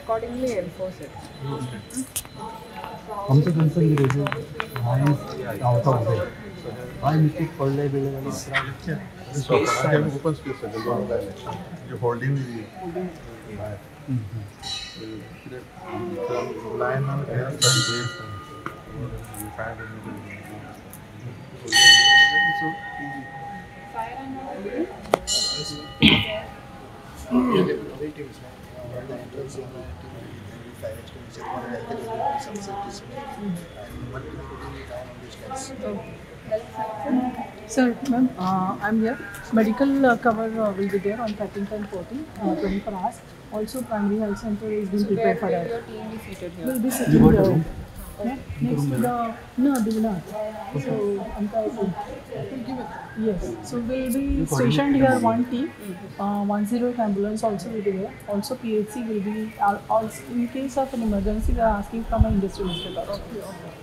Accordingly enforce it. आमचं concern कितें धांवता बाय मिस्टेक पडले बिडले जाल्यार open space holding line Sir, ma'am, I'm here. Medical cover will be there on 13th and 14th, 24 hours. Also, primary health center is being prepared for that. Your team be seated here. Will be sitting here. Okay. Next, the no, they will not. So, yes. So we'll be stationed here one team. 108 ambulance also will be there. Also PHC will be. Also, in case of an emergency, we are asking from an industrial district also. Okay. Okay.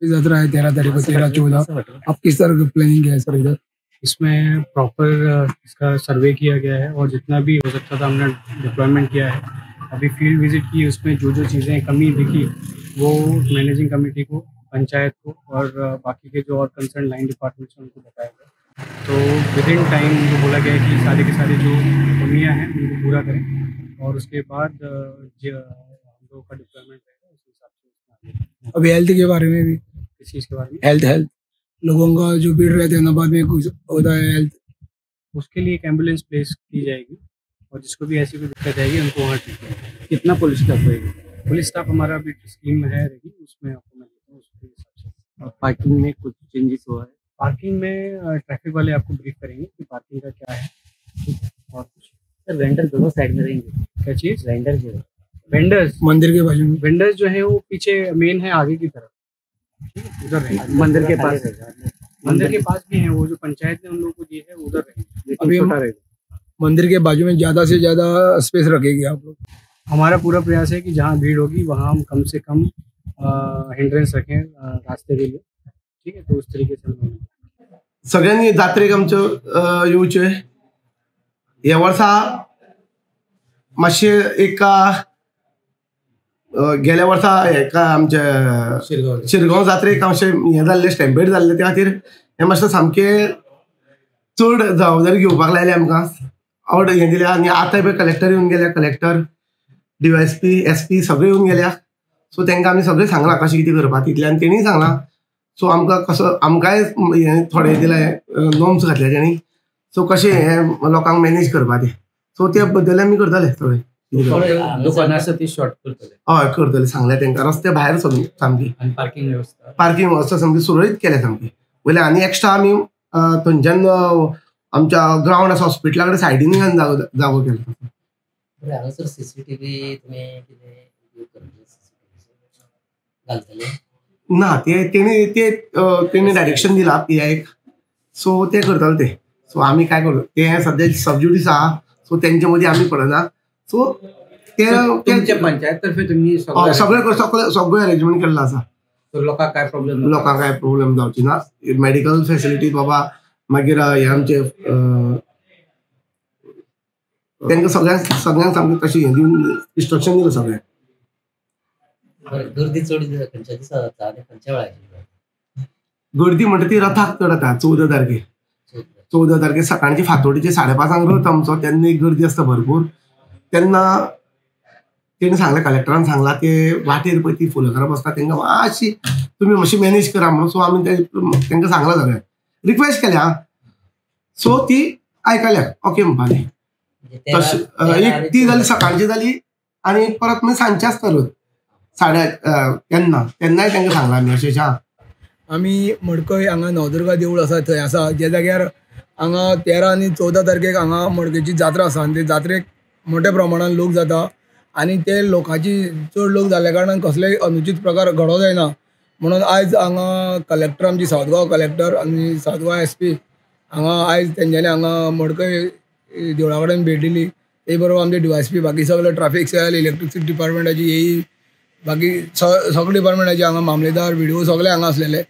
यात्रा है 13 तारीख को, 13 14। आप किस तरह की planning है sir इधर? इसमें proper इसका survey किया गया है और जितना भी हो सकता था हमने डिप्लॉयमेंट किया है। अभी फील्ड विजिट की, उसमें जो जो चीज़ें कमी दिखी वो मैनेजिंग कमेटी को, पंचायत को और बाकी के जो और कंसर्न लाइन डिपार्टमेंट्स हैं उनको बताया गया। तो विद इन टाइम उनको बोला गया कि सारे के सारे जो कमियाँ हैं उनको पूरा करें और उसके बाद जो हम लोगों का डिप्लॉयमेंट रहेगा उस हिसाब से। अभी हेल्थ के बारे में भी, किस चीज़ के बारे में? हेल्थ लोगों का जो भीड़ रहते हैं ना, बाद में कुछ होता है हेल्थ, उसके लिए एक एम्बुलेंस प्लेस की जाएगी और जिसको भी ऐसी कोई दिक्कत आएगी उनको वहाँ ट्रीटमेंट। कितना पुलिस स्टाफ रहेगी? पुलिस स्टाफ हमारा अभी स्कीम है रहेगी, उसमें आपको मैं देता हूँ उसके हिसाब से। पार्किंग में कुछ चेंजेस हुआ है? पार्किंग में ट्रैफिक वाले आपको ब्रीफ करेंगे कि पार्किंग का क्या है, ठीक है। और कुछ सर वेंडर दोनों साइड में रहेंगे? क्या चीज़? वेंडर जो है, वेंडर्स मंदिर के बाजू में, वेंडर्स जो है वो पीछे मेन है आगे की तरफ, ठीक है, उधर रहेंगे। मंदिर के पास, मंदिर के पास भी है वो जो पंचायत ने उन लोगों को दी है उधर रहेंगे। अभी छोटा रहेगा। मंदिर के बाजू में ज़्यादा से ज़्यादा स्पेस रखेगी आप लोग? हमारा पूरा प्रयास है कि जहाँ भीड़ होगी वहाँ हम कम से कम हिंड्रेंस रखें रास्ते के लिए, ठीक है। तो उस तरीके से हम सगळ्यांनी जात्रेक आमच्यो येवचें। ह्या वर्सा मातशें एक गेल्या वर्सा हेका आमच्या शिरगांव जात्रेक मातशें हें जाल्लें, स्टॅम्पेड जाल्लें, त्या खातीर हें मातशें सामकें चड जबाबदारी घेवपाक लायली आमकां, आवड हें दिल्या। आनी आतां पळय कलेक्टर येवन गेल्या, कलेक्टर, डीवायएसपी, एसपी सगळे येवन गेल्या। सो तांकां आमी सगळें सांगलां कशें कितें करपाक तितलें आनी तेणीय सांगलां। सो आमकां कसो आमकांय हें थोडें दिलां, नॉर्म्स घातल्या तेणी, सो कशें हें लोकांक मॅनेज करपा तें, सो त्या बद्दल आमी करतले थोडें। दुकान आसा ती शॉर्ट करतले? हय करतले, सांगलें तांकां। रस्ते भायर सामकी, पार्किंग वेवस्था, पार्किंग वेवस्था सामकी सुरळीत केल्या सामकी। वयल्यान आनी एक्स्ट्रा आमी थंयच्यान आमच्या ग्रावंड आसा हॉस्पिटला कडेन सायडीन जागो केला। बरें, हांगासर सीसीटीव्ही तुमी कितें घालतले? ना, ते तेणी ते तेणी डायरेक्शन दिलां पीआयक, सो ते करतले ते। सो आमी काय करू ते सद्या सबज्युडीस आहा, सो तेंचे मदीं आमी पडना। सो ते पंचायत तर्फे तुम्ही सगळे सगळे अरेंजमेंट केल्लो आसा, लोकांक काय प्रॉब्लेम, लोकांक काय प्रॉब्लेम जावची ना। मेडिकल फेसिलिटी बाबा, मागीर हे आमचे तांकां सगळ्यांक सगळ्यांक सामकें तशें हें दिवन इन्स्ट्रक्शन दिलां सगळ्यांक। गर्दी चड खंयच्या दिसा जाता आनी खंयच्या वेळाचेर? गर्दी म्हणटा ती रथाक चड जाता 14 तारखेर, 14 तारखेर सकाळची फांतोडेचे 5:30 रथ आमचो, तेन्ना एक गर्दी आसता भरपूर। तेन्ना तेणी सांगलें, कलेक्टरान सांगलां ते वाटेर पळय ती फुलां करप आसता तांकां मातशी तुमी मातशी मॅनेज करा म्हणून। सो आमी तांकां सांगलां सगळें, रिक्वेस्ट केल्या, सो ती आयकल्या, ओके म्हणपाली। तशें एक ती जाली सकाळची जाली आनी परत मागीर सांजचें आसता रथ 8:30 तेन्नाय तांकां सांगलां आमी अशें अशें। आमी मडकय हांगा नवदुर्गा देवूळ आसा थंय आसा, ज्या जाग्यार हांगा 13 आनी 14 तारखेक हांगा मडकयची जात्रा आसा आनी ते जात्रेक मोठ्या प्रमाणान लोक जाता आनी ते लोकांची चड लोक जाल्ल्या कारणान कसलेय अनुचित प्रकार घडो जायना म्हणून आयज हांगा कलेक्टर आमची सावथ गोवा कलेक्टर आनी सावथ गोवा SP हांगा आयज तेंच्यांनी हांगा मडकय देवळा कडेन भेट दिली. ते बरोबर आमचे DYSP बाकी सगळे ट्राफीक सेल, इलेक्ट्रिसिटी डिपार्टमेंटाची एई बाकी सगळे डिपार्टमेंटाचे हांगा मामलेदार, VDO सगळे हांगा आसलेले.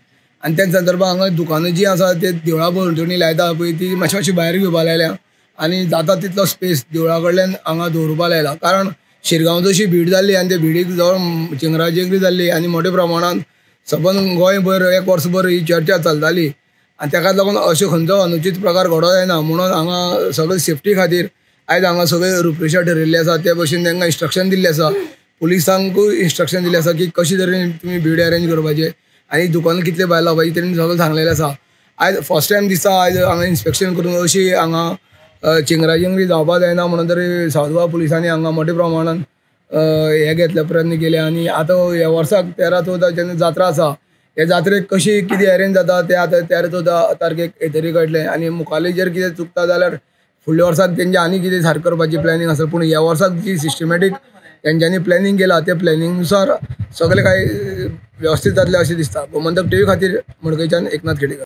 आनी त्या संदर्भात हांगा दुकानां जी आसा ते देवळा भोंवतणी लायता पळय ती मातशी मातशी भायर घेवपा लायल्या आनी जाता तितलो स्पेस देवळा कडल्यान हांगा दवरुपा लायला. कारण शिरगांव जशी भीड जाल्ली आनी ते भिडीक जवळ चिंगराचिंगरी जाल्ली आनी मोठ्या प्रमाणान सबंद गोंयभर एक वर्सभर ही चर्चा चलताली आनी ताकाच लागून अशें खंयचो अनुचीत प्रकार घडो जायना म्हणून हांगा सगळे सेफ्टी खातीर आयज हांगा सगळे रुपरेशा ठरयल्ली आसा. ते भशेन तांकां इन्स्ट्रक्शन दिल्लें आसा, पुलिसांकूय इन्स्ट्रक्शन दिल्लें आसा की कशे तरेन तुमी भीड अरेंज करपाचें आनी दुकानां कितले भायर लावपाची तेणी सगळें सांगलेलें आसा. आयज फर्स्ट टायम दिसता आयज हांगा इन्स्पेक्शन करून अशी हांगा चिंगराचिंगरी जावपा जायना म्हणून तरी सावथ गोवा पुलिसांनी हांगा मोठ्या प्रमाणान हे घेतले, प्रयत्न केले. आनी आतां ह्या वर्साक 13-14 जेन्ना जात्रा आसा हे जात्रेक कशी कितें अरेंज जाता ते आतां 13-14 तारखेक हेतरी कळटलें. आनी मुखाल्ले जर कितें चुकता जाल्यार फुडल्या वर्साक तेंचे आनी कितें सारकें करपाची प्लॅनिंग आसा. पूण ह्या वर्साक जी सिस्टमॅटीक तेंच्यांनी प्लॅनिंग केलां त्या प्लॅनिंग नुसार सगळें कांय वेवस्थीत जातलें अशें दिसता. गोमंतक TV खातीर मडकयच्यान एकनाथ खेडेकर.